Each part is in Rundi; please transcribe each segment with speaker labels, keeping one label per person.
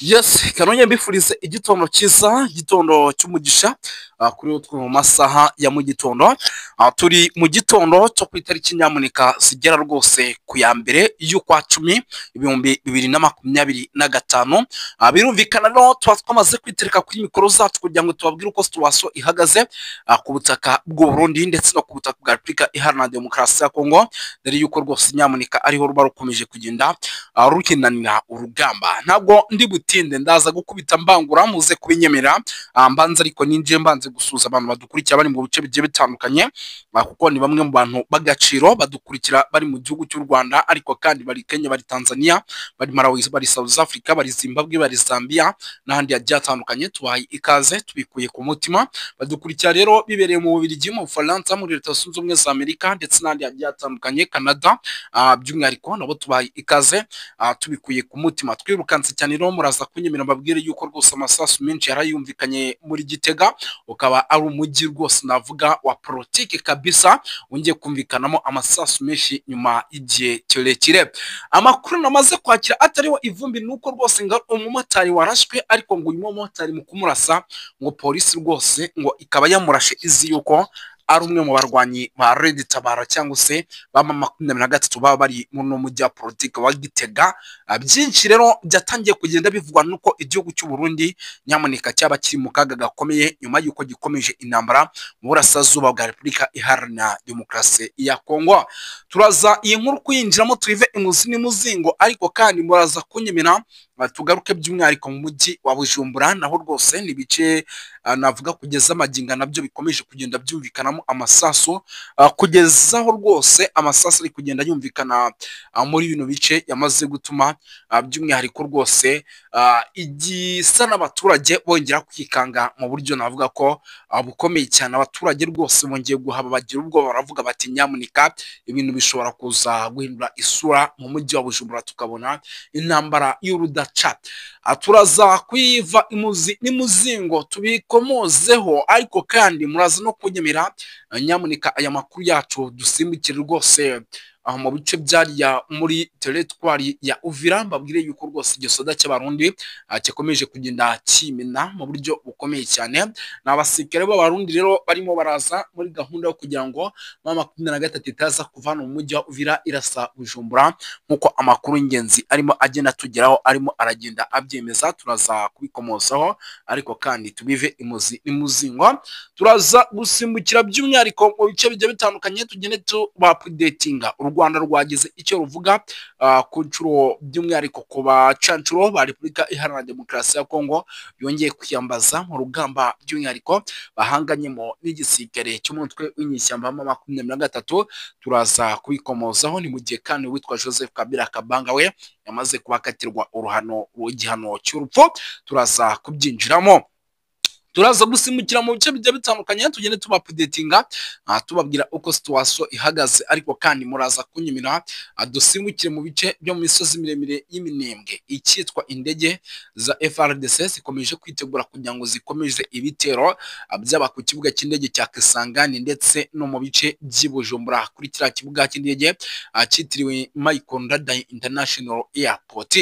Speaker 1: Yes, kanonye mbifurize igitondo cyiza, igitondo cy'umugisha kuri utwo mu masaha ya mu gitondo. Turi mu gitondo cyo ku itariki nyamuneka zigera rwose ku ya mbere y'ukwa 10 2025. Birumvikana rero tuba twamaze kwitereka kuri mikoro zacu kugira ngo tubabwire uko situation ihagaze ku butaka bw'u Burundi ndetse no ku butaka bwa Repubulika Iharanira Demokarasi ya Kongo, dore yuko rwose nyamuneka ariho ruba rukomeje kugenda rukinanira urugamba. Ntabwo ndi butinde, ndaza gukubita mbangura muze kubinyemera. Mbanze ariko ninjiye mbanze gusuhuza abantu badukurikira bari mu bice bigiye bitandukanye, kuko ni bamwe mu bantu b'agaciro badukurikira bari mu gihugu cy'u Rwanda, ariko kandi bari Kenya, bari Tanzania, bari Malawi, bari South Africa, bari Zimbabwe, bari Zambia n'ahandi hagiye hatandukanye. Tubahaye ikaze tubikuye ku mutima. Badukurikira rero bibereye mu Bubiligi, mu Bufaransa, muri Leta Zunze Ubumwe za Amerika ndetse n'ahandi hagiye hatandukanye, Canada by'umwihariko nabo tubahaye ikaze tubikuye ku mutima. Twirukanse cyane rero, muraza kunyemera mbabwire yuko rwose amasasu menshi yarayumvikanye muri Gitega, ukaba ari umujyi rwose navuga wa politiki kabisa, wongeye kumvikanamo amasasu menshi nyuma y'igihe kirekire. Amakuru namaze kwakira atariho ivumbi nuko rwose ngo umumotari warashwe, ariko ngo uyu mumotari mu kumurasa ngo polisi rwose ngo ikaba yamurashe izi yuko ari umwe mu barwanyi ba Red Tabara cyangwa se ba M23 baba bari mu mujyi wa politiki wa Gitega. Byinshi rero byatangiye kugenda bivugwa nuko igihugu cy'u Burundi nyamuneka cyaba kiri mu kaga gakomeye nyuma y'uko gikomeje intambara mu burasirazuba bwa Repubulika Iharanira Demokarasi ya Kongo. Turaza iyi nkuru kuyinjiramo tuyive imuzi n'imuzingo, ariko kandi muraza kunyemera tugaruke by'umwihariko mu mujyi wa Bujumbura, naho rwose ni ibice navuga kugeza amaginga nabyo bikomeje kugenda byumvikanamo amasasu, kugezaho rwose amasasu ari kugenda yumvikana muri bino bice yamaze gutuma by'umwihariko rwose igisa n'abaturage bongera kwikanga mu buryo navuga ko bukomeye cyane. Abaturage rwose bongeye guhaba bagira ubwoba, baravuga bati nyamuneka ibintu bishobora kuza guhindura isura mu mujyi wa Bujumbura, tukabona intambara y'urudaca. Turaza kuyiva imuzi n'imuzingo tubikomozeho, ariko kandi muraza no kunyemera nyamuneka aya makuru yacu dusimbukire rwose aho mu bice byariya muri teritwari ya Uvira, mbabwire yuko rwose igisoda cy'Abarundi gikomeje kugenda kimena mu buryo bukomeye cyane. Ni abasirikare b'Abarundi rero barimo baraza muri gahunda yo kugira ngo M23 itaza kuva mu mujyi wa Uvira irasa Bujumbura, nk'uko amakuru y'ingenzi arimo agenda tugeraho arimo aragenda abyemeza. Turaza kubikomozaho, ariko kandi tubive imuzi n'imuzingo. Turaza gusimbukira by'umwihariko mu bice bigiye bitandukanye, tugende tubaupdatinga. U Rwanda rwagize icyo ruvuga ku nshuro by'umwihariko ku bacancuro ba Repubulika Iharanira Demokarasi ya Kongo yongeye kwiyambaza mu rugamba by'umwihariko bahanganyemo n'igisirikare cy'umutwe w'inyeshyamba M23. Turaza kubikomozaho. Ni mu gihe kandi witwa Joseph Kabila Kabanga we yamaze kubakatirwa uruhano igihano cy'urupfu. Turaza kubyinjiramo. Turaza gusimbukira mu bice bigiye bitandukanye, tugende tubaupdatinga tubabwira uko situation ihagaze, ariko kandi muraza kunyumira dusimbukire mu bice byo mu misozi miremire y'Iminembwe. Icyitwa indege za FARDC zikomeje kwitegura kugira ngo zikomeze ibitero byaba ku kibuga cy'indege cya Kisangani ndetse no mu bice by'i Bujumbura kuri kiriya kibuga cy'indege cyitiriwe Michael Ndadaye International Airport.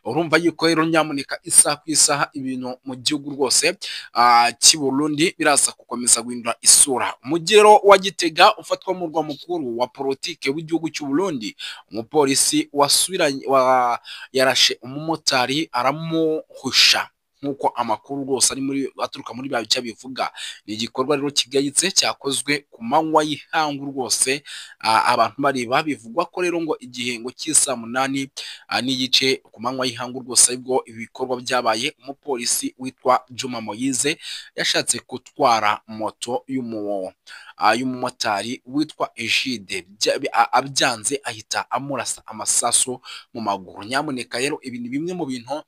Speaker 1: Urumva yuko rero nyamuneka isaha ku isaha ibintu mu gihugu rwose cy'i Burundi biraza gukomeza guhindura isura. Umujyi rero wa Gitega ufatwa murwa mukuru wa politike w'igihugu cy'u Burundi, umupolisi wasubiranye yarashe umumotari aramuhusha, nk'uko amakuru rwose ari muri aturuka muri ba bice bivuga. Ni igikorwa rero kigayitse cyakozwe ku manywa y'ihangu rwose abantu bareba. Bivugwa ko rero ngo igihe ngo cy'isaa 8 n'igice ku manywa y'ihangu rwose aribwo ibikorwa byabaye. Umupolisi witwa Juma Moyize yashatse gutwara moto y'umumotari witwa Egide, abyanze ahita amurasa amasasu mu maguru. Nyamuneka rero ibi ni bimwe mu bintu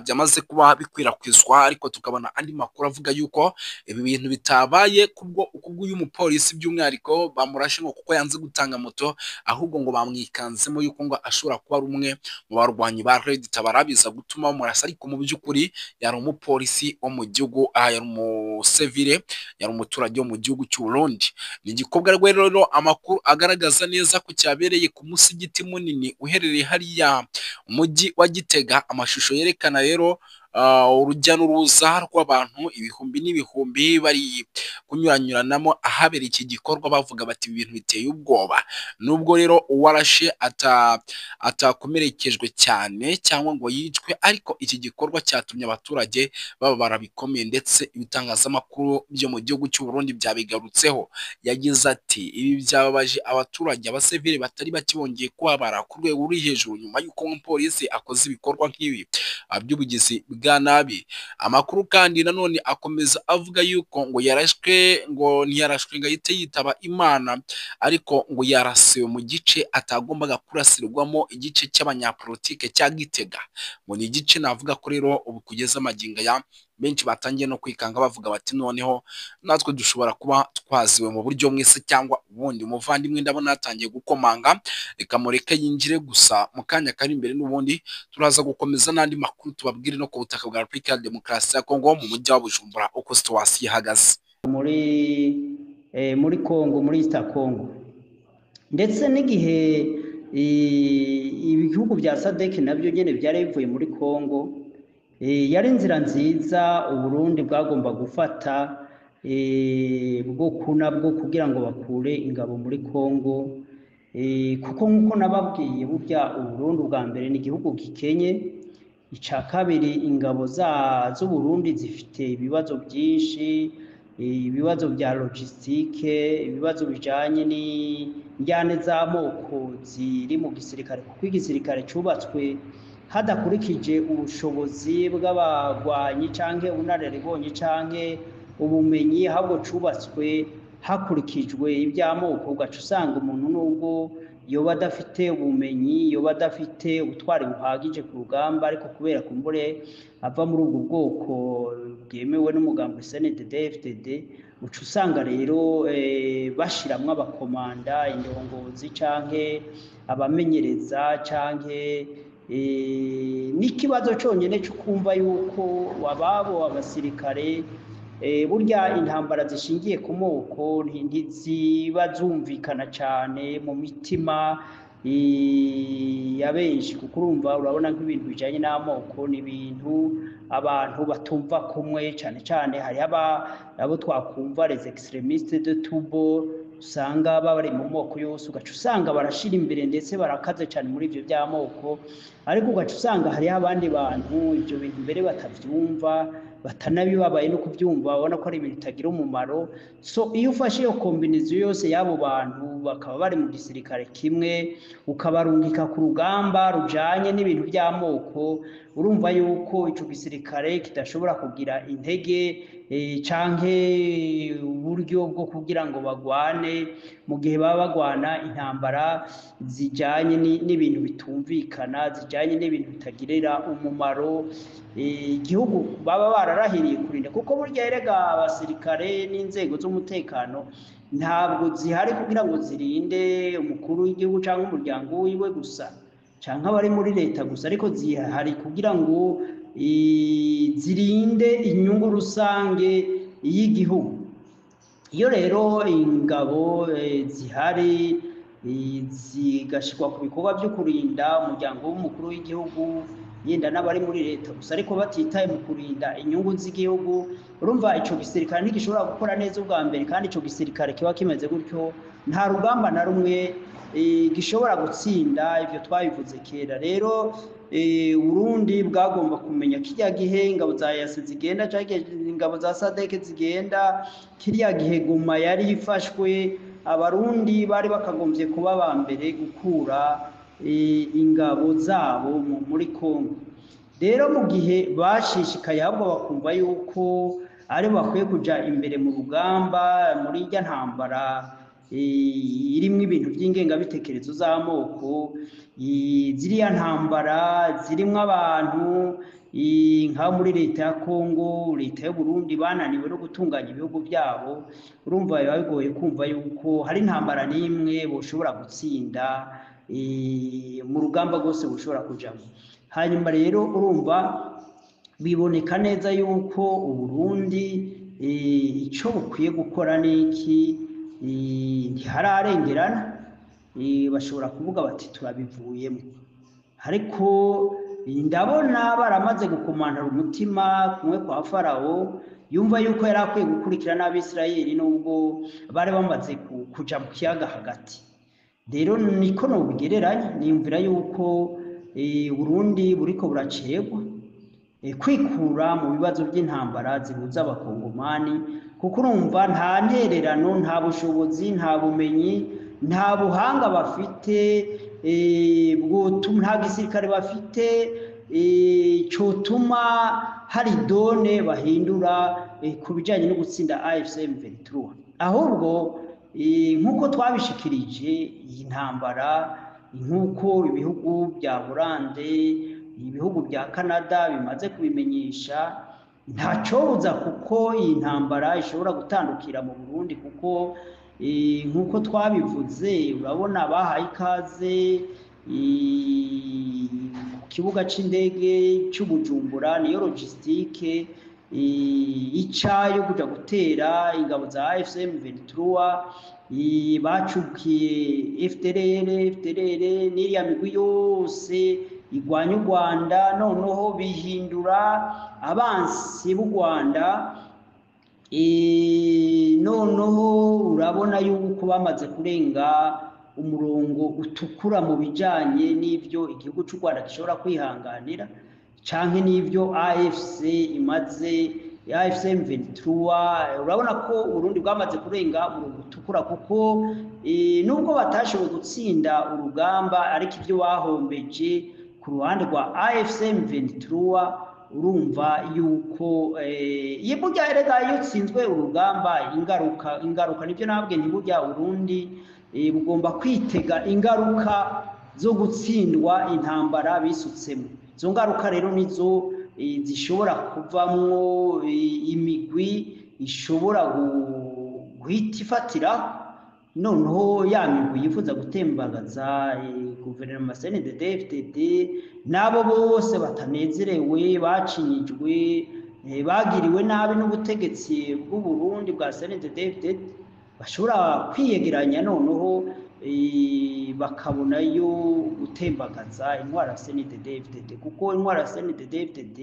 Speaker 1: byamaze kuba bikwirakwizwa, ariko tukabona andi makuru avuga yuko ibi bintu bitabaye kubwo uyu mupolisi by'umwihariko bamurashe ngo kuko yanze gutanga moto, ahubwo ngo bamwikanzemo yuko ngo ashobora kuba ari umwe mu barwanyi ba Red Tabara, biza gutuma bamurasa, ariko mu by'ukuri yari umupolisi wo mu gihugu, yari umusivile, yari umuturage wo mu gihugu cy'u Burundi. Ni igikorwa rero amakuru agaragaza neza ko cyabereye ku musigiti munini uherereye hariya umujyi wa Gitega. Amashusho yerekana rero Urujya n'uruza rw'abantu ibihumbi n'ibihumbi bari kunyuranyuranamo ahabera iki gikorwa, bavuga bati ibintu biteye ubwoba. Nubwo rero uwarashe atakomerekejwe cyane cyangwa ngo yicwe, ariko iki gikorwa cyatumye abaturage bababara bikomeye, ndetse ibitangazamakuru byo mu gihugu cy'u Burundi byabigarutseho. Yagize ati ibi byababaje abaturage, abasivili batari bake bongeye kubabara ku rwego ruri hejuru nyuma y'uko umupolisi akoze ibikorwa nk'ibi by'ubugizi bwa nabi. Amakuru kandi nanone akomeza avuga yuko ngo yarashwe, ngo ntiyarashwe ngo ahite yitaba Imana, ariko ngo yarasiwe mu gice atagombaga kurasirwamo, igice cy'abanyapolitike cya Gitega. Ngo ni igice navuga ko rero ubu kugeza magingo aya benshi batangiye no kwikanga, bavuga bati noneho natwe dushobora kuba twaziwe mu buryo mwese cyangwa ubundi. Umuvandimwe ndabona yatangiye gukomanga, reka mureke yinjire gusa mu kanya kari imbere, n'ubundi turaza gukomeza n'andi makuru tubabwire no ku butaka bwa Repubulika ya Demokarasi ya Kongo mu mujyi wa Bujumbura uko situwasiyo ihagaze
Speaker 2: muri Kongo, muri East Congo, ndetse n'igihe ibihugu bya SADC nabyo nyene byari bivuye muri Kongo. Yari inzira nziza Uburundi bwagomba gufata bwo kunabwo kugira ngo bakure ingabo muri Kongo, kuko nkuko nababwiye burya Uburundi bwa mbere ni igihugu gikenye, ica kabiri ingabo z'Uburundi zifite ibibazo byinshi, ibibazo bya logistique, ibibazo bijanye n'injyane z'amoko ziri mu gisirikare, kuko igisirikare cubatswe hadakurikije ubushobozi bw'abagwanyi canke ubunararibonye canke ubumenyi, ahubwo cubatswe hakurikijwe iby'amoko. Ugaca usanga umuntu nubwo yoba adafite ubumenyi, yoba adafite ubutwari buhagije ku rugamba, ariko kubera kumbure ava muri ubwo bwoko bwemewe n'umugambi CNDD-FDD, uca usanga rero bashiramwo abakomanda, indongozi canke abamenyereza canke n'ikibazo cyonyine cyo kumva yuko wababo abasirikare. Burya intambara zishingiye ku moko ntiziba zumvikana cyane mu mitima ya benshi, kuko urumva urabona nk'ibintu bijanye n'amoko ni ibintu abantu batumva kumwe, cyane cyane hariho abo twakumva les extrémistes de tubo, usanga bari mu moko yose, ugaca usanga barashira imbere ndetse barakaze cyane muri ivyo by'amoko, ariko ugaca usanga hariho abandi bantu ivyo bintu mbere batavyumva, batanabibabaye no kubyumva, babona ko ari ibintu bitagira umumaro. So iyo ufashe iyo combinaison yose y'abo bantu bakaba bari mu gisirikare kimwe, ukabarungika ku rugamba rujanye n'ibintu by'amoko, urumva yuko ico gisirikare kidashobora kugira intege canke uburyo bwo kugira ngo bagwane mu gihe baba bagwana intambara zijanye n'ibintu bitumvikana, zijanye n'ibintu bitagirira umumaro igihugu baba bararahiriye kurinda. Kuko burya erega abasirikare n'inzego z'umutekano ntabwo zihari kugira ngo zirinde umukuru w'igihugu cyangwa umuryango wiwe gusa canke abari muri leta gusa, ariko zihari kugira ngo zirinde inyungu rusange y'igihugu. Iyo rero ingabo zihari zigashirwa ku bikorwa byo kurinda umuryango w'umukuru w'igihugu yenda n'abari muri leta gusa, ariko batitaye mu kurinda inyungu z'igihugu, urumva ico gisirikare ntigishobora gukora neza ubwa mbere. Kandi ico gisirikare kiba kimeze gutyo nta rugamba na rumwe gishobora gutsinda, ivyo twabivuze kera. Rero Burundi bwagomba kumenya kirya gihe ingabo za EAC zigenda canke ingabo za SADC zigenda, kirya gihe Goma yari ifashwe, Abarundi bari bakagombye kuba ba mbere gukura ingabo zabo muri Kongo. Rero mu gihe bashishikaye ahubwo bakumva yuko ari bakwiye kuja imbere mu rugamba muri irya ntambara irimwo ibintu by'ingengabitekerezo z'amoko, ziriya ntambara zirimwo abantu nka muri leta ya Kongo, leta y'u Burundi bananiwe no gutunganya ibihugu byabo, urumva biba bigoye kumva yuko hari intambara n'imwe boshobora gutsinda mu rugamba rwose bushobora kujamo. Hanyuma rero urumva biboneka neza yuko Uburundi ico bukwiye gukora niki, ntihararengerana, bashobora kuvuga bati turabivuyemo, ariko Ndabona baramaze gukomantara umutima kumwe kwa Farawo, yumva yuko yari akwiye gukurikira n'Abisirayeli nubwo bari bamaze kuja mu kiyaga hagati. Rero niko nobigereranya, niyumvira yuko Burundi buriko buracegwa kwikura mu bibazo by'intambara zihuza Abakongomani, kuko urumva nta ntererano, nta bushobozi, nta bumenyi, nta buhanga bafite, nta gisirikare bafite cotuma hari done bahindura ku bijanye no gutsinda AFC M23. Ahubwo nk'uko twabishikirije, iyi ntambara, nk'uko ibihugu bya Hollande, ibihugu bya Canada bimaze kubimenyesha, ntacobuza kuko iyi ntambara ishobora gutandukira mu Burundi, kuko nk'uko twabivuze, urabona bahaye ikaze ku kibuga c'indege c'Ubujumbura, niyo logistique ica yo kuja gutera ingabo za AFC M23. Bacukiye FDLR, FDLR n'iriya migwi yose igwanya u Rwanda, noneho bihindura abansi b'u Rwanda. Noneho urabona yuko bamaze kurenga umurongo utukura mu bijanye n'ivyo igihugu c'u Rwanda gishobora kwihanganira, canke n'ivyo AFC imaze, AFC M23. Urabona ko Burundi bwamaze kurenga umurongo utukura, kuko nubwo batashoboye gutsinda urugamba, ariko ivyo bahombeje ku ruhande rwa AFC M23, urumva yuko burya erega iyo utsinzwe urugamba, ingaruka nibyo nabwe ntiburya Burundi bugomba kwitega ingaruka zo gutsindwa intambara bisutsemo. Izo ngaruka rero nizo zishobora kuvamwo imigwi ishobora guhita ifatira noneho ya migwi yifuza gutembagaza guverinoma CNDD-FDD, n'abo bose batanezerewe, bacinyijwe, bagiriwe nabi n'ubutegetsi bw'u Burundi bwa CNDD-FDD, bashobora kwiyegeranya noneho bakabonayo gutembagaza intwara CNDD-FDD, kuko intwara CNDD-FDD,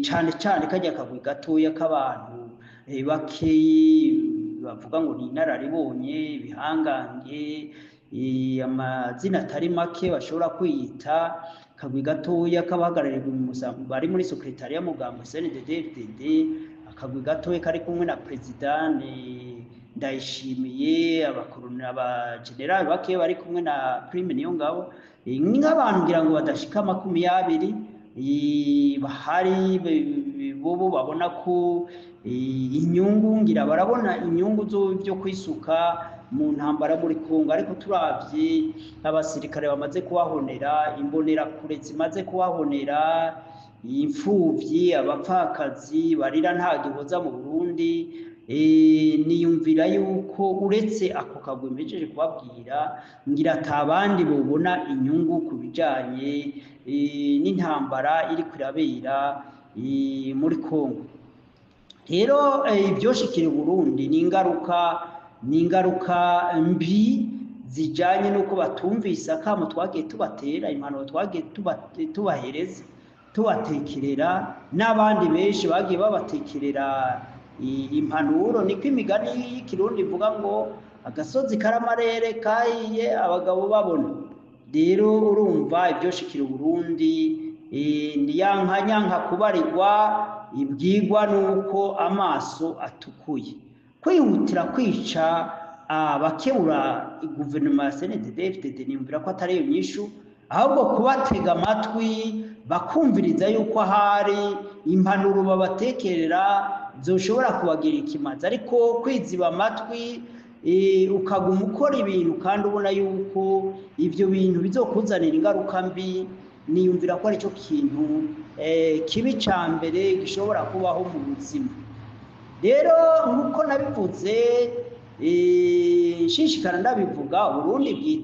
Speaker 2: cane cane kajya kagwi gatoya k'abantu bakeyi bavuga ngo ni inararibonye, ibihangange, amazina atari make bashobora kwiyita, kagwi gatoya k'abahagarariye bari muri sekretariya mugambo CNDD-FDD, akagwi gatoya kari kumwe na president Ndayishimiye, abakoroni, abagenerali bake bari kumwe na Prime Niyongabo, nk'abantu ngira ngo badashika 20 bahari, bobo babona ko inyungu, ngira barabona inyungu zo kwisuka mu ntambara muri Kongo. Ariko turavye abasirikare bamaze kubahonera, imbonera kure zimaze kubahonera, imfuvyi, abapfakazi barira nta gihoza mu Burundi, niyumvira yuko uretse ako kagwi mpejeje kubabwira, ngira atabandi bobona inyungu ku bijanye n'intambara iri kwirabera muri Kongo. Rero ibyoshikira Burundi ni ingaruka mbi zijanye nuko batumvise akamo twagiye tubatera, impanuro twagiye tubahereza, tubatekerera, n'abandi benshi bagiye babatekerera impanuro. Niko imigani y'ikirundi ivuga ngo agasozi karamarere kahiye abagabo babona. Rero urumva ibyoshikira Burundi ni yanka nyanka kubarirwa, ibwirwa nuko amaso atukuye. Kwihutira kwica abakebura guverinoma ya CNDD-FDD niyumvira ko atari iyo nyishu, ahubwo kubatega amatwi bakumviriza yuko ahari impanuro babatekerera zoshobora kubagira ikimazi. Ariko kwiziba amatwi ukaguma ukora ibintu kandi ubona yuko ibyo bintu bizokuzanira ingaruka mbi, niyumvira ko aricyo kintu kibi ca mbere gishobora kubaho mu buzima. Rero nkuko nabivuze, nshishikara ndabivuga, Burundi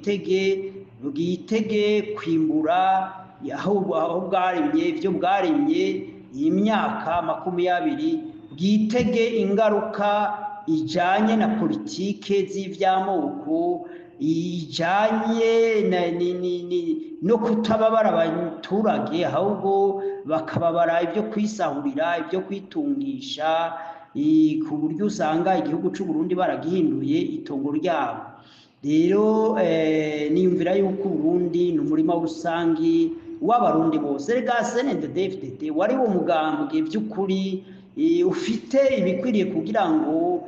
Speaker 2: bwitege kwimbura aho bwarimye, ibyo bwarimye iyi myaka 20, bwitege ingaruka ijanye na politike z'ivy'amoko, ijanye no kutababara abaturage, ahubwo bakababara ibyo kwisahurira, ibyo kwitungisha, ku buryo usanga igihugu c'u Burundi baragihinduye itongo ryabo. Rero niyumvira yuko Burundi ni umurima rusangi w'abarundi bose. Rega CNDD-FDD wari wo mugambwe by'ukuri ufite ibikwiriye kugira ngo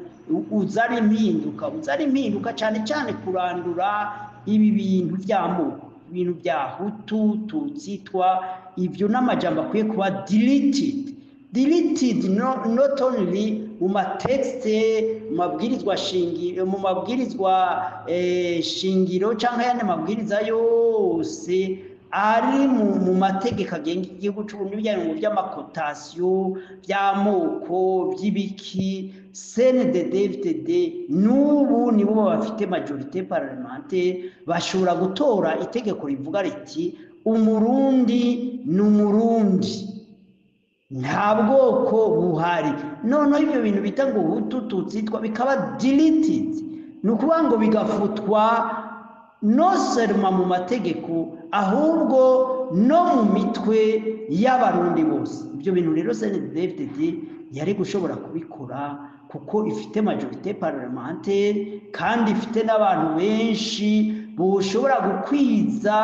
Speaker 2: uzare impinduka, uzare impinduka cyane cyane kurandura ibi bintu by'amoko, ibintu bya Hutu, Tutsi, Twa. Ibyo n'amajambo akwiye kuba deleted, no, not only mu ma textes, mu mabwirizwa shingiro, mu mabwirizwa shingiro canke ayandi mabwiriza yose ari mu mategeko agenga igihugu c'Uburundi, bijyanye ngo vy'ama cotation, vy'amoko, vy'ibiki. CNDD-FDD n'ubu nibo bafite majorité parlementaire, bashobora gutora itegeko rivuga riti: "Umurundi ni umurundi, nta bwoko buhari." Noneho ibyo bintu bita ngo Hutu, Tutsi, Twa bikaba deleted, ni ukuvuga ngo bigafutwa non seulement mu mategeko, ahubwo no mu mitwe y'abarundi bose. Ibyo bintu rero CNDD-FDD yari gushobora kubikora kuko ifite majorité parlementaire, kandi ifite n'abantu benshi boshobora gukwiza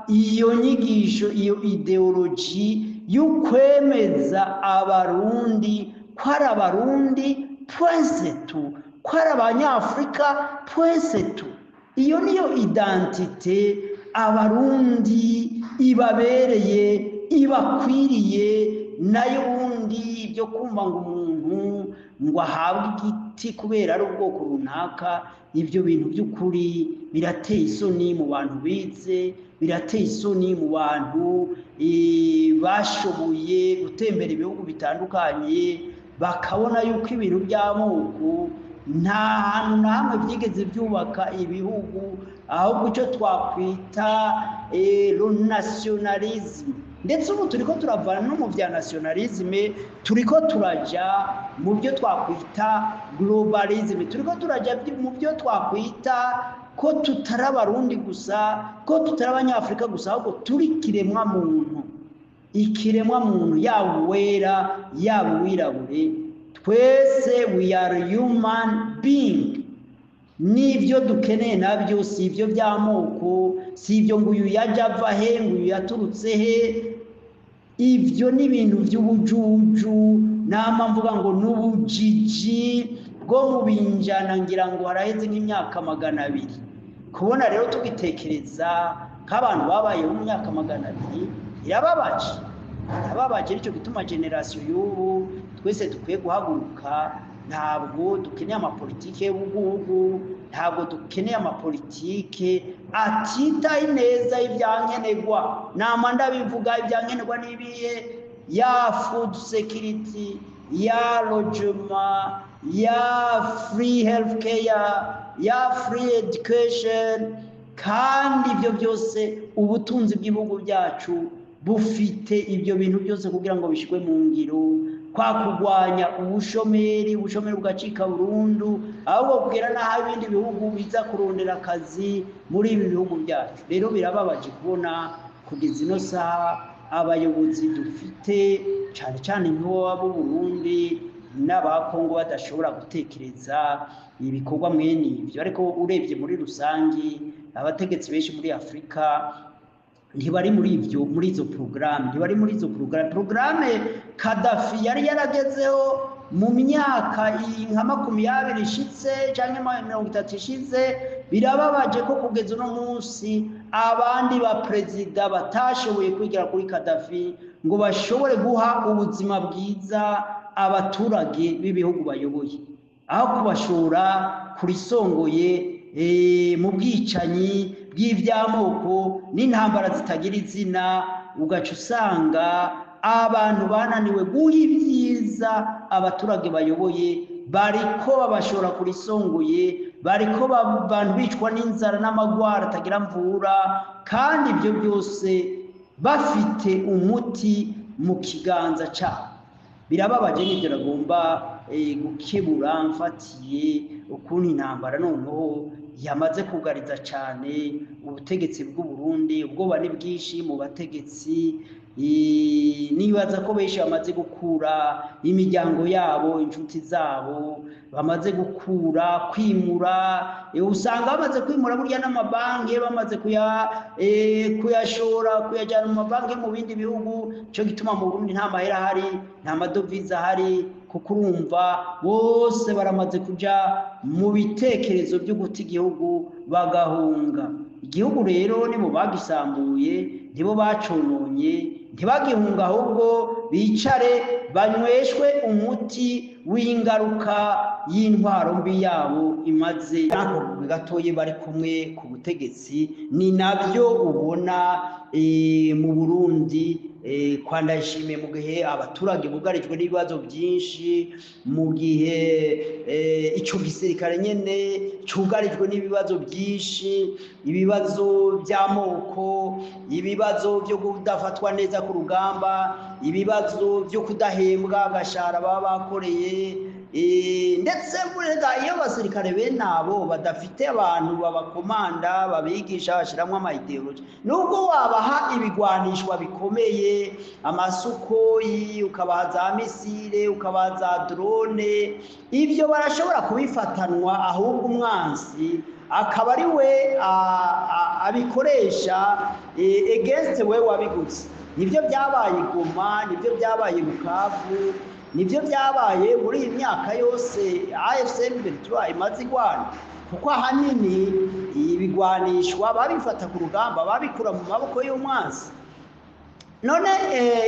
Speaker 2: iyo nyigisho, iyo idéologie y'ukwemeza abarundi ko ari abarundi, point c'est tout, ko ari abanyafurika, point c'est tout. Iyo niyo identité abarundi ibabereye, ibakwiriye. Nayo ubundi ibyo kumva ngo umuntu ngo ahabwe igiti kubera ari ubwoko runaka, ibyo bintu by'ukuri birateye isoni mu bantu bize, birateye isoni mu bantu bashoboye gutembera ibihugu bitandukanye, bakabona yuko ibintu by'amoko nta hantu na hamwe byigeze byubaka ibihugu, ahubwo icyo twakwita nationalisme. Ndetse ubu turiko turavana no mu bya nationalisme, turiko turaja mu byo twakwita globalisme, turiko turaja mu byo twakwita ko tutari abarundi gusa, ko tutari abanyafurika gusa, ahubwo turi ikiremwa muntu, ikiremwa muntu, yaba uwera, yaba uwirabure, twese we are human being. N'ibyo dukeneye nabyo si ibyo by'amoko, si ibyo ngo uyu yajya ava he, ngo uyu yaturutse he. Ibyo ni ibintu by'ubujuju, nama mvuga ngo n'ubujiji bwo mu binjana, ngira ngo haraheze nk'imyaka 200. Kubona rero tugitekereza nk'abantu babayeho mu myaka 200 birababaje, birababaje. Nicyo gituma génération y'ubu twese dukwiye guhaguruka. Ntabwo dukeneye amapolitike y'ubugugu, ntabwo dukeneye amapolitike atitaye neza ibyankenerwa. Nama ndabivuga, ibyankenerwa n'ibihe? Ya food security, ya logement, ya free health care, ya free education. Kandi ibyo byose, ubutunzi bw'ibihugu byacu bufite ibyo bintu byose kugira ngo bishyirwe mu ngiro, kwa kurwanya ubushomeri, ubushomeri bugacika burundu, ahubwo kugera n'aho ibindi bihugu biza kurondera akazi muri ibi bihugu byacu. Rero birababaje kubona kugeza ino saha abayobozi dufite, cyane cyane nk'uwo Burundi n'abakongo, badashobora gutekereza ibikorwa mwene ibyo. Ariko urebye muri rusange, abategetsi benshi muri Afurika ntibari muri ibyo, muri izo porogaramu, ntibari muri izo porogaramu. Porogaramu Kadafi yari yaragezeho mu myaka nka 20 ishitse cyangwa 30 ishize, birababaje ko kugeza uno munsi abandi ba perezida batashoboye kwigira kuri Kadafi ngo bashobore guha ubuzima bwiza abaturage b'ibihugu bayoboye, aho kubashora kurisongoye mu bwicanyi bw'iby'amoko n'intambara zitagira izina, ugaca usanga abantu bananiwe guha ibyiza abaturage bayoboye, bariko babashora kurisongoye, bariko abantu bicwa n'inzara n'amagwara atagira mvura, kandi ibyo byose bafite umuti mu kiganza cyabo. Birababaje. N'ibyo nagomba gukebura mfatiye ukuntu intambara noneho yamaze kugariza cyane ubutegetsi bw'u Burundi. Ubwoba ni bwinshi mu bategetsi. Nibaza ko benshi bamaze gukura imiryango yabo, inshuti zabo, bamaze gukura kwimura. Usanga bamaze kwimura burya n'amabanki bamaze kuyashora, kuyajyana mu mabanki mu bindi bihugu. Cyo gituma mu Burundi nta mahera ahari, nta madovize ahari, kuko urumva bose baramaze kuja mu bitekerezo byo guta igihugu bagahunga igihugu. Rero nibo bagisambuye, nibo bacononye, ntibagihunga, ahubwo bicare banyweshwe umuti w'ingaruka y'intwaro mbi yabo imaze ako gatoye bari kumwe ku butegetsi. Ni nabyo ubona mu Burundi kwa Ndayishimiye, mu gihe abaturage bugarijwe n'ibibazo byinshi, mu gihe ico gisirikare nyene cugarijwe n'ibibazo byinshi, ibibazo by'amoko, ibibazo byo kudafatwa neza ku rugamba, ibibazo byo kudahembwa agashahara baba bakoreye. Ndetse burega iyo abasirikare bene abo badafite abantu babakomanda, babigisha, bashiramwo ama idéologie, nubwo wabaha ibigwanishwa bikomeye, amasukoyi, ukabaha za missile, ukabaha za drone, ibyo barashobora kubifatanwa, ahubwo umwansi akaba ari we abikoresha against we wabiguze. Nibyo byabaye i Goma, nibyo byabaye i Bukavu, nibyo byabaye muri iyi myaka yose AFC M23 imaze igwana, kuko ahanini ibigwanishwa babifata ku rugamba, babikura mu maboko y'umwansi. None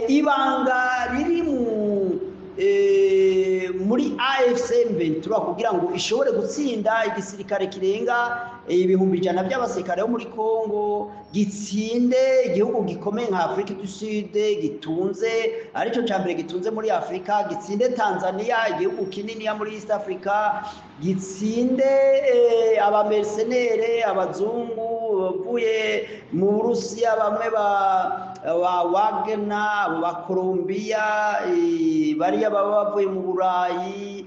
Speaker 2: ibanga riri muri AFC M23 kugira ngo ishobore gutsinda igisirikare kirenga 100,000 by'abasirikare bo muri Congo, gitsinde igihugu gikomeye nka Afrique du Sud gitunze, aricyo cya mbere gitunze muri Afrika, gitsinde Tanzania, igihugu kinini ya muri East Africa, gitsinde abamercenaires abazungu bavuye mu Burusiya, bamwe ba Wagner, abo ba Colombia, bariya baba bavuye mu Burayi,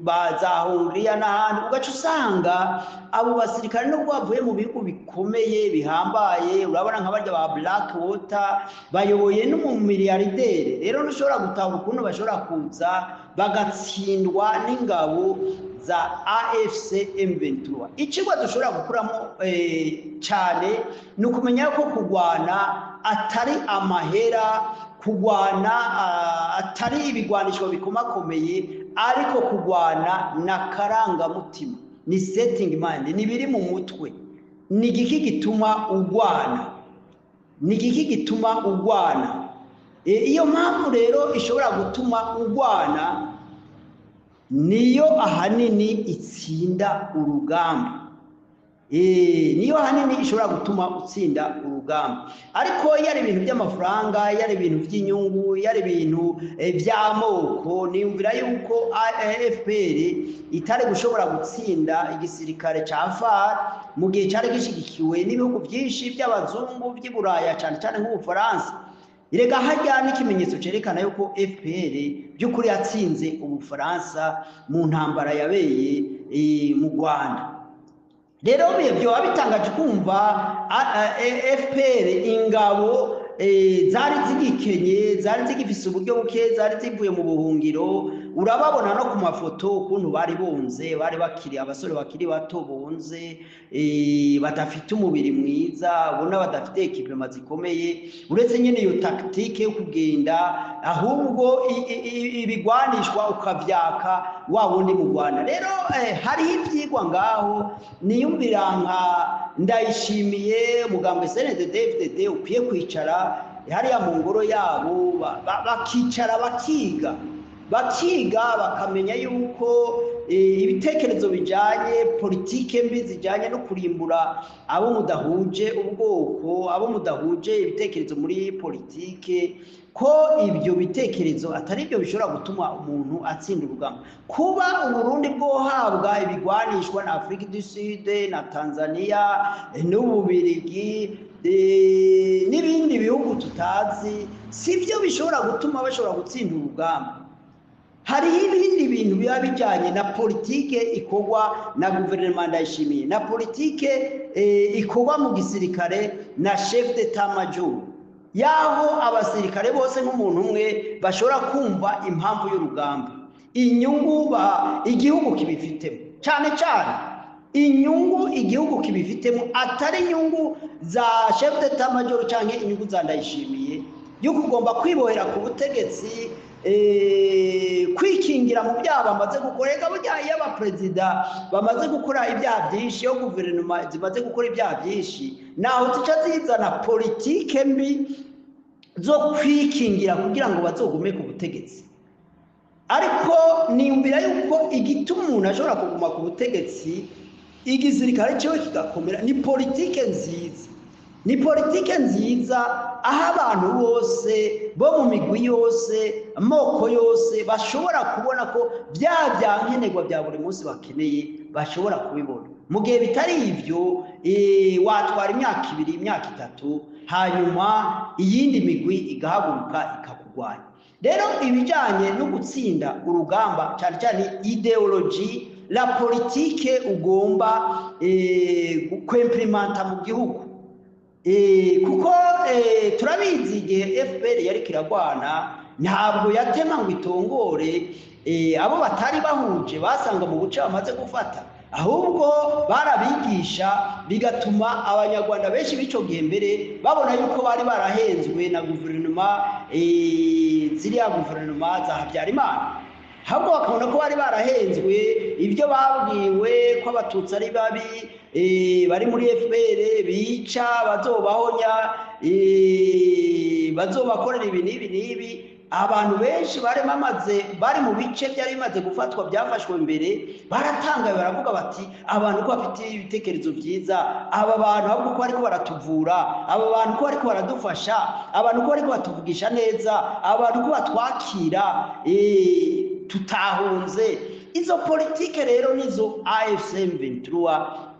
Speaker 2: ba za Hongiriya n'ahandi, ugaca usanga abo basirikare nubwo bavuye mu bihugu bikomeye bihambaye, urabona nka barya ba Black Water bayoboye n'umumiliyardere, rero ntushobora gutahura ukuntu bashobora kuza bagatsindwa n'ingabo za AFC M23. Icigwa dushobora gukuramo cyane ni ukumenya ko kugwana atari amahera, kugwana atari ibigwanisho bikomakomeye, ariko kugwana na karangamutima, ni setting mind, ni biri mu mutwe. Ni igiki gituma ugwana? Ni igiki gituma ugwana? Iyo mpamvu rero ishobora gutuma ugwana niyo ahanini itsinda urugamba. Niyo ahanini ishobora gutuma utsinda urugamba. Ariko iyo ari ibintu by'amafaranga, iyo ari ibintu by'inyungu, iyo ari ibintu by'amoko, niyumvira yuko FPR itari gushobora gutsinda igisirikare ca FAR mu gihe cyari gishigikiwe n'ibihugu byinshi by'abazungu by'i Buraya, cyane cyane nk'Ubufaransa. Erega harya n'ikimenyetso cerekana yuko FPR by'ukuri yatsinze Ubufaransa mu ntambara yabeye mu Rwanda. Rero byoba bitangaje kumva FPR, ingabo zari zigikenye, zari zigifise uburyo buke, zari zivuye mu buhungiro. Urababona no ku mafoto ukuntu bari bonze, bari bakiri abasore bakiri bato bonze, badafite umubiri mwiza, ubona badafite équipement zikomeye, uretse nyene iyo tactique yo kugenda ahubwo ibigwanishwa ukavyaka wa wundi mu Rwanda. Rero hariho ivyigwa ngaho niyumvira nka Ndayishimiye, mugambwe CNDD-FDD ukwiye kwicara hariya mu ngoro yabo, bakicara bakiga, bakamenya yuko ibitekerezo bijanye politike mbi zijanye no kurimbura abo mudahuje ubwoko, abo mudahuje ibitekerezo muri politike, ko ibyo bitekerezo atari byo bishobora gutuma umuntu atsinda urugamba. Kuba Uburundi bwohabwa ibigwanishwa na Afrique du Sud na Tanzania n'Ububirigi n'ibindi bihugu tutazi, si byo bishobora gutuma bashobora gutsinda urugamba. Hariho ibindi bintu biba bijyanye na politike ikorwa na guverinoma Ndayishimiye, na politike ikorwa mu gisirikare na chef d'état major, yaho abasirikare bose nk'umuntu umwe bashobora kumva impamvu y'urugamba, inyungu igihugu kibifitemo, cyane cyane inyungu igihugu kibifitemo, atari inyungu za chef d'état major cyangwa inyungu za Ndayishimiye yo kugomba kwibohera ku butegetsi, kwikingira mu byaha bamaze gukora. Reka burya iyo abaperezida bamaze gukora ibyaha byinshi, iyo guverinoma zimaze gukora ibyaha byinshi, naho zica zizana politike mbi zo kwikingira kugira ngo bazogume ku butegetsi. Ariko niyumvira yuko igituma umuntu ashobora kuguma ku butegetsi, igisirikare cyiwe kigakomera, ni politike nziza, ni politike nziza aho abantu bose bo mu migwi yose, amoko yose, bashobora kubona ko bya byankenerwa bya buri munsi bakeneye bashobora kubibona. Mu gihe bitari ibyo, watwara imyaka 2, imyaka 3, hanyuma iyindi migwi igahaguruka ikakugwanya. Rero ibijyanye no gutsinda urugamba, cyane cyane idéologie, la politique ugomba kw'implémenta mu gihugu, kuko turabizi igihe FPR yari kiragwana, ntabwo yatema ngo itongore abo batari bahuje basanga mu buce bamaze gufata, ahubwo barabigisha, bigatuma Abanyarwanda benshi b'ico gihe mbere babona yuko bari barahenzwe na guverinoma, ziriya guverinoma za Habyarimana, ahubwo bakabona ko bari barahenzwe ibyo babwiwe ko Abatutsi ari babi, bari muri FPR, bica, bazobahonya, bazobakorera ibi n'ibi n'ibi. Abantu benshi bari bamaze bari mu bice byari bimaze gufatwa, byafashwe mbere, baratangaye, baravuga bati: "Abantu ko bafite ibitekerezo byiza, aba bantu ahubwo ko bariko baratuvura, aba bantu ko bariko baradufasha, abantu ko bariko batuvugisha neza, abantu ko batwakira, tutahunze." Izo politike rero nizo AFC M23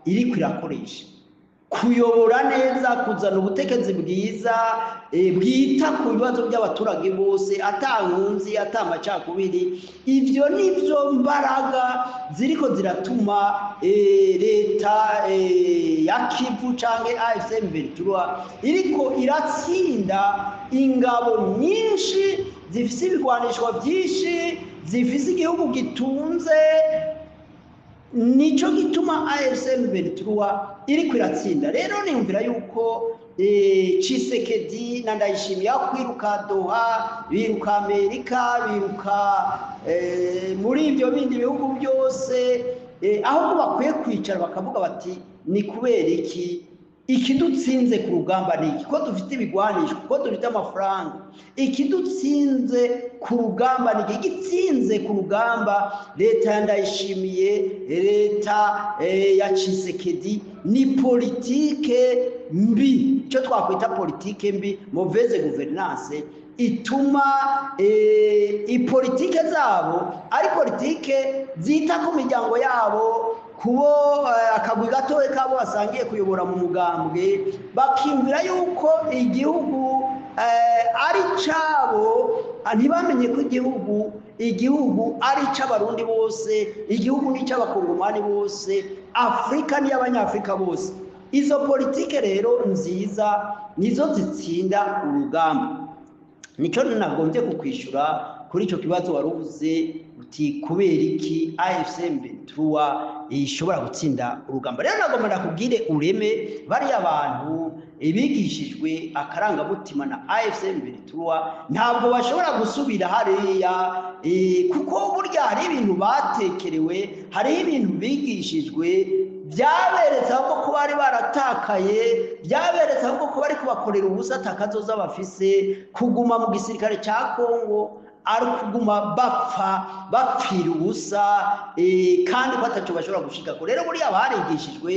Speaker 2: iriko irakoresha: kuyobora neza, kuzana ubutegetsi bwiza, bwita ku bibazo by'abaturage bose, ata nkunzi, ata amacakubiri. Ivyo nivyo mbaraga ziriko ziratuma leta ya Kivu canke AFC M23 iriko iratsinda ingabo nyinshi zifise ibigwanishwa byinshi, zifise igihugu gitunze. Nico gituma AFC M23 iriko iratsinda. Rero niyumvira yuko Tshisekedi na Ndayishimiye, aho kwiruka Doha, biruka Amerika, biruka muri ibyo bindi bihugu byose, ahubwo bakwiye kwicara bakavuga bati: "Ni kubera iki ikidutsinze ku rugamba ni iki? Ko dufite ibigwanisho, ko dufite amafaranga, ikidutsinze ku rugamba ni iki?" Igitsinze ku rugamba leta ya Ndayishimiye, leta ya Tshisekedi, ni politike mbi, icyo twakwita politike mbi, mauvaise gouvernance, ituma ipolitike zabo ari politike zita ku miryango yabo, kubo akagwi gatoya kabo basangiye kuyobora mu mugambwe, bakiyumvira yuko igihugu ari cabo, ntibamenye ko igihugu ari ic'Abarundi bose, igihugu ni ic'Abakongomani bose, Afurika ni iy'Abanyafurika bose. Izo politike rero nziza nizo zitsinda urugamba. Nico nagombye kukwishura kuri ico kibazo wari uvuze uti: "Kubera iki AFC M23 ishobora gutsinda urugamba?" Rero nagomba ndakubwire ureme bariya bantu bigishijwe akarangamutima na AFC M23 ntabwo bashobora gusubira hariya, kuko burya hari ibintu batekerewe, hariho ibintu bigishijwe byaberetse ahubwo ko bari baratakaye, byaberetse ahubwo ko bari kubakorera ubusa, atakazoza bafise. Kuguma mu gisirikare cya Kongo ari ukuguma bapfa, bapfira ubusa, kandi ko ataco bashobora gushikako. Rero buriya barigishijwe,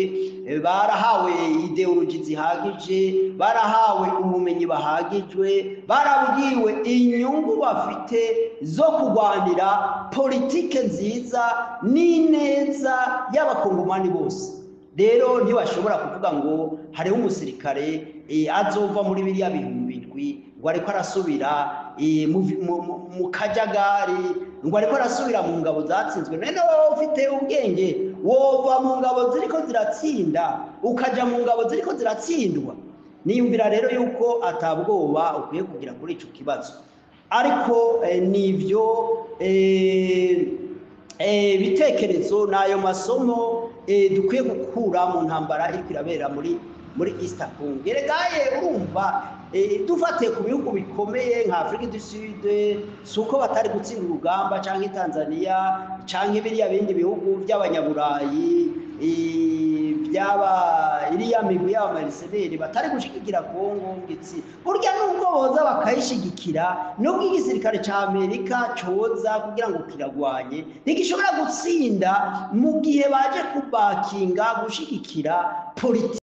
Speaker 2: barahawe idéologie zihagije, barahawe ubumenyi bahagijwe, barabwiwe inyungu bafite zo kurwanira politike nziza n'ineza y'Abakongomani bose. Rero ntibashobora kuvuga ngo hariho umusirikare azova muri biriya 7000 ngo ariko arasubira. mu kajagari ngo ariko arasubira mu ngabo zatsinzwe. None wowe ufite ubwenge wova mu ngabo ziriko ziratsinda ukaja mu ngabo ziriko ziratsindwa? Niyumvira rero yuko atabwoba ukwiye kugira kuri ico kibazo. Ariko nivyo bitekerezo n'ayo masomo dukwiye gukura mu ntambara iriko irabera muri East Congo. Eregaye urumva, dufatiye ku bihugu bikomeye nka Afrique du Sud, si uko batari gutsinda urugamba, canke Tanzania, canke biriya bindi bihugu by'abanyaburayi, byaba iriya migwi y'abamercenaires batari gushigikira Congo ngitsi. Burya nubwo boza bakayishigikira, nubwo igisirikare ca Amerika coza kugira ngo kiragwanye, ntigishobora gutsinda mu gihe baje kubakinga gushigikira politiki.